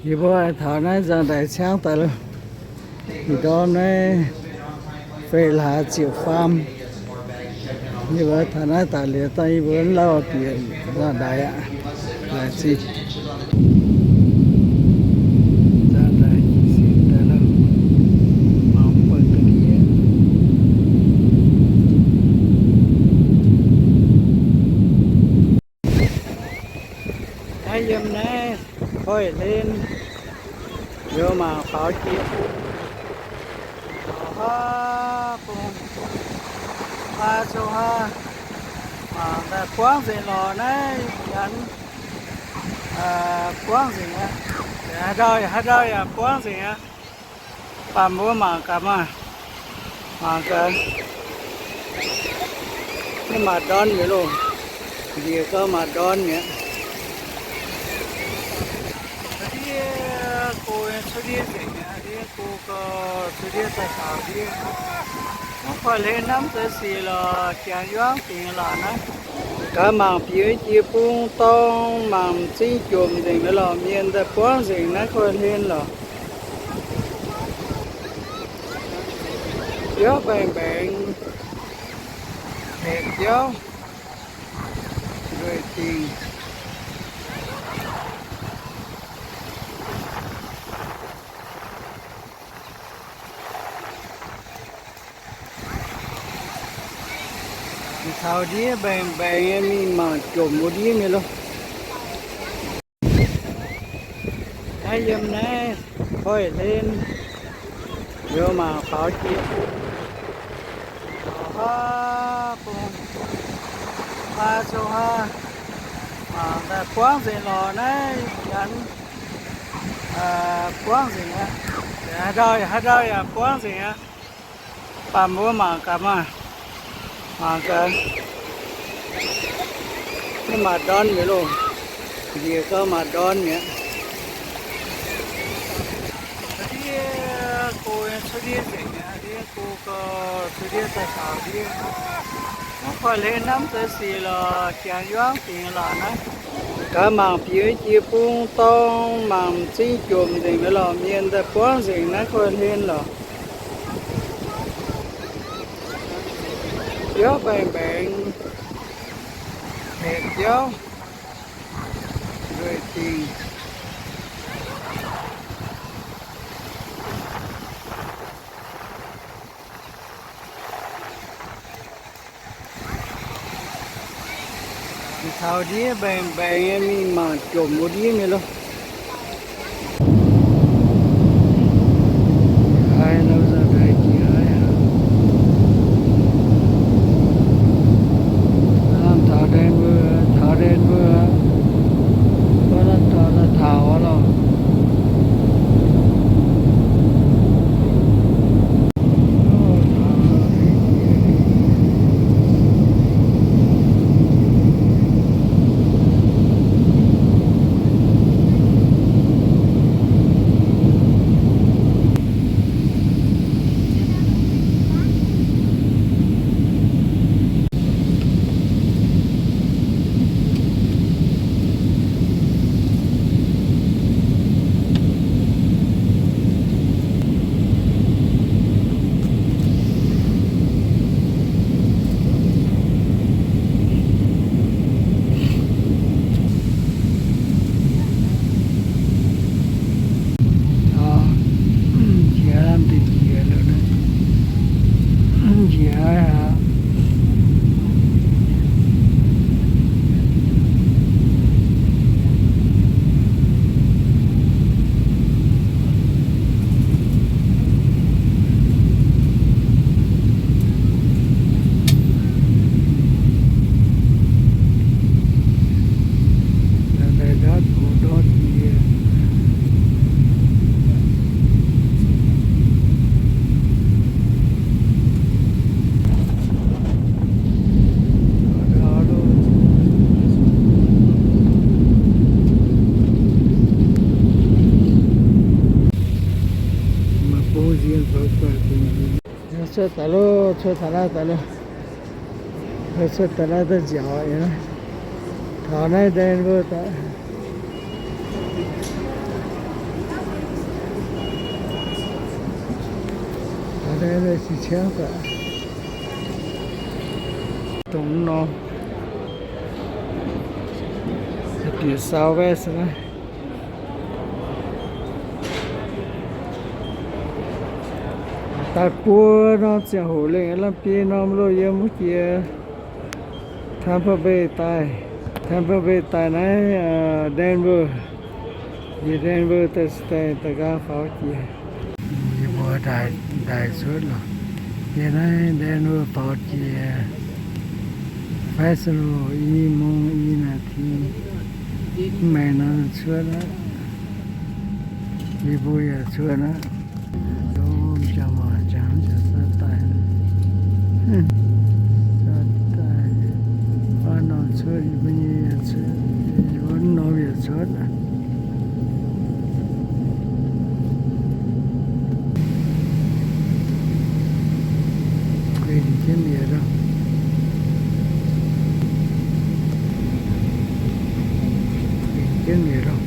Yie mbuo taux naaiv nzangv-ndaix ciangv daaih loh. Ih ndorm naaiv feix hlaax ziepc faam. Yie mbuo taux naaiv daaih liuz dangh yie mbuo lauh bieqc nzangv-ndaix aqv. Laengz zingh. Nzangv-ndaix jiez sin daaih loh. Mangc mv buatc ga'ndiev. Naaiv yiem naaiv Koiv-Hlen, liuz mangc faaux jiex. Aa, bung maa zong haa, mangc daaih buangv nzengc lorqc naaiv, janx buangv nzengc aqv. Haaix ndau, haaix ndau yaac buangv nzengc aqv. Baamh mbuo mangc gaax maah. Mangc gaax. Naaiv maaih ndorn mi'aqv loh. Njiec gau maaih ndorn mi'aqv. Ndiev go cuotv ndiev nzengc mi'aqv. Ndiev go gau cuotv ndiev daaih faaux ndiev. Mv baac Koiv-Hlen hnamv za'gengh sic lorqc, jangx yuangv dingc lorqc naaiv. Gaax mangc bieqc jiex bung dorng, mangc m'zing jomc nzengc lorqc, mienh daaih buangv nzengc naaiv Koiv-Hlen lorqc. Biauv mbaengx-mbaengx, hepc biauv, ndueic dingc. Taux ndiev mbaengx-mbaengx nyei, mingh mangc jomc wuov ndiev nyei loh. Naaiv yiem naaiv Koiv-Hlen, liuz mangc faaux jiex. Aa, bung maa zong haa, mangc daaih buangv nzengc lorqc naaiv, janx buangv nzengc aqv. Haaix ndau, haaix ndau yaac buangv nzengc aqv. Baamh mbuo mangc gaax maah. Mangc gaax. Naaiv maaih ndorn mi'aqv loh. Njiec gau maaih ndorn mi'aqv. Ndiev go cuotv ndiev nzengc mi'aqv. Ndiev go gau cuotv ndiev daaih faaux ndiev. Mv baac Koiv-Hlen hnamv za'gengh sic lorqc, jangx yuangv dingc lorqc naaiv. Gaax mangc bieqc jiex bung dorng, mangc m'zing jomc nzengc lorqc, mienh daaih buangv nzengc naaiv Koiv-Hlen lorqc. Biauv mbaengx-mbaengx, hepc biauv, ndueic dingc. Taux ndiev mbaengx-mbaengx nyei, mingh mangc jomc wuov ndiev nyei loh. Lamh taux Denver, taux Denver, lamh taux, taux aqv loh. Njiec lamh deix njiec liuz naaiv, njiec aqv. Cuotv daaih loh, cuotv taux naaiv daaih loh. Cuotv daaih naaiv daaih nziaauc aqv. Taux naaiv Denver daaih. Naaiv se ciangv daaih dongh norm bieqc Southwest naaiv. Daaih buo norm ziangh hoc lengh aav lamh biei norm loh yiem wuov jiex Tampa Bay daaih. Tampa Bay daaih naaiv Denver, yie Denver daaih daaih nqaang faaux jiex. Yie mbuo daaih cuotv loh. Yie naaiv Denver faaux jiex Fresno i mungz i นาที. Mv maengx nor cuotv aqv. Yie mbuo yaac cuotv aqv. Jangx mangc jangx, jangx sa daaih, sa daaih, faanv norm cuotv, yie mbuo nyei yaac cuotv, yie mbuo norm yaac cuotv. Guinh jienv mi'aqv loh. Guinh jienv mi'aqv loh.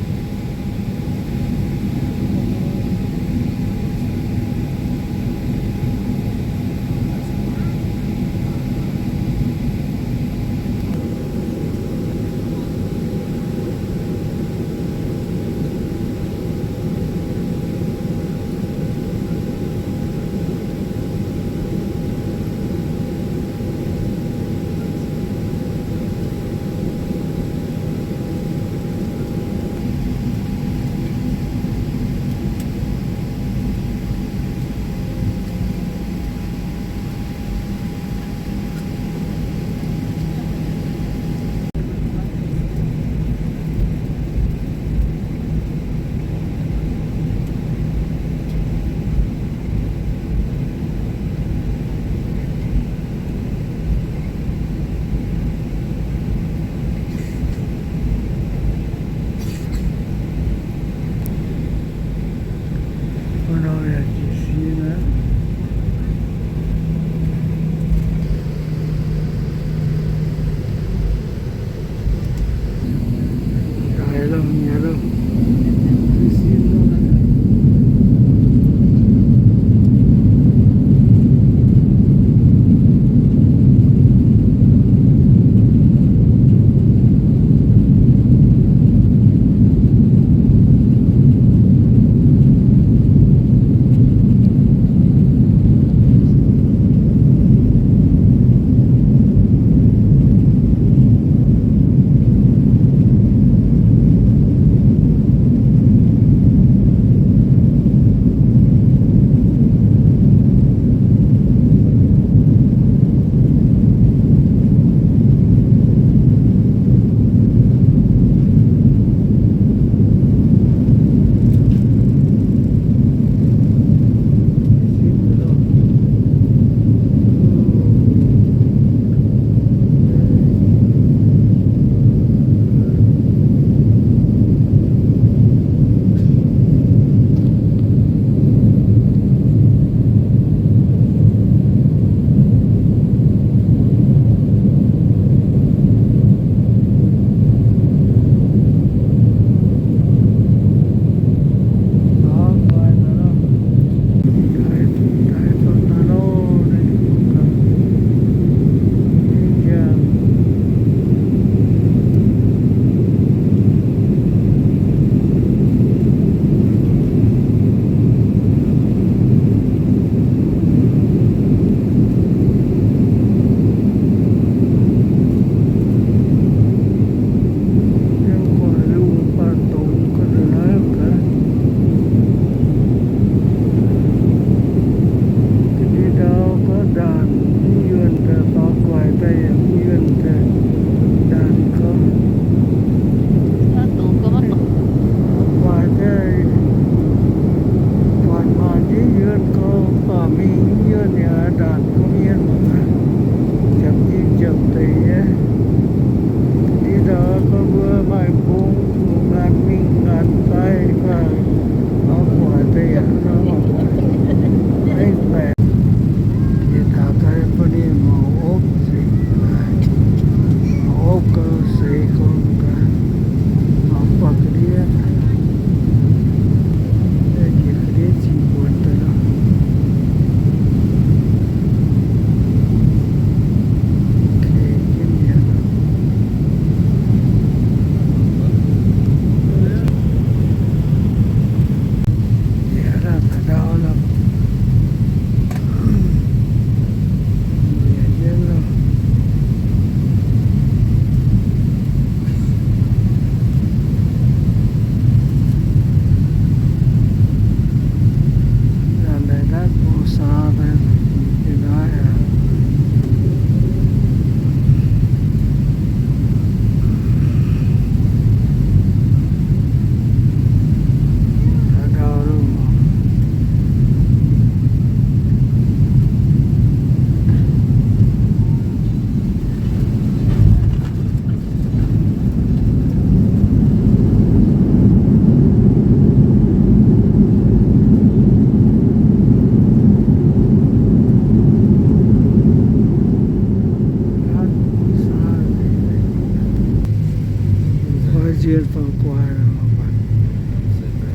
Wuov norm yaac jiez sin aqv. Daic loh, mi'aqv loh. Jiez sin loh.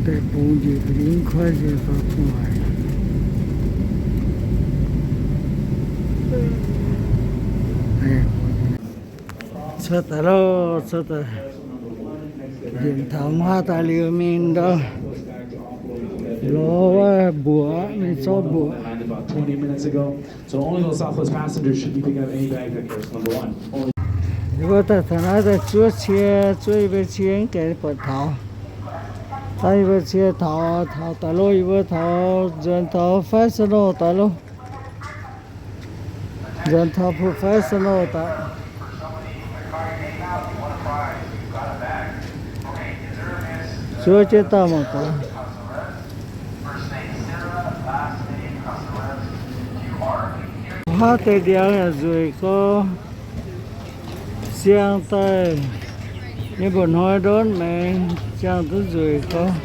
Daaih bungx njiec ga'ndiev koiv njiec faaux gu'nguaaic. Cuotv daaih loh, cuotv daaih. Njiec taux haav daaih liuz mingh ndau, lorz wuov mbuoqc, mingh zorqv mbuoqc. Yie mbuo daaih taux naaiv daaih zuov cie, zuov yie mbuo cie mv gaengh buatc taux. Daaih yie mbuo cie taux, taux daaih loh, yie mbuo taux nzuonx taux Fresno daaih loh. Nzuonx taux Fresno daaih. Zuov jienv dauh mangc gaax. Haav deix ndiangx yaac nzueic gorx. Siang daaih, ninh mbuo hnoi ndonv maengx, siang duqv nzueic gorx.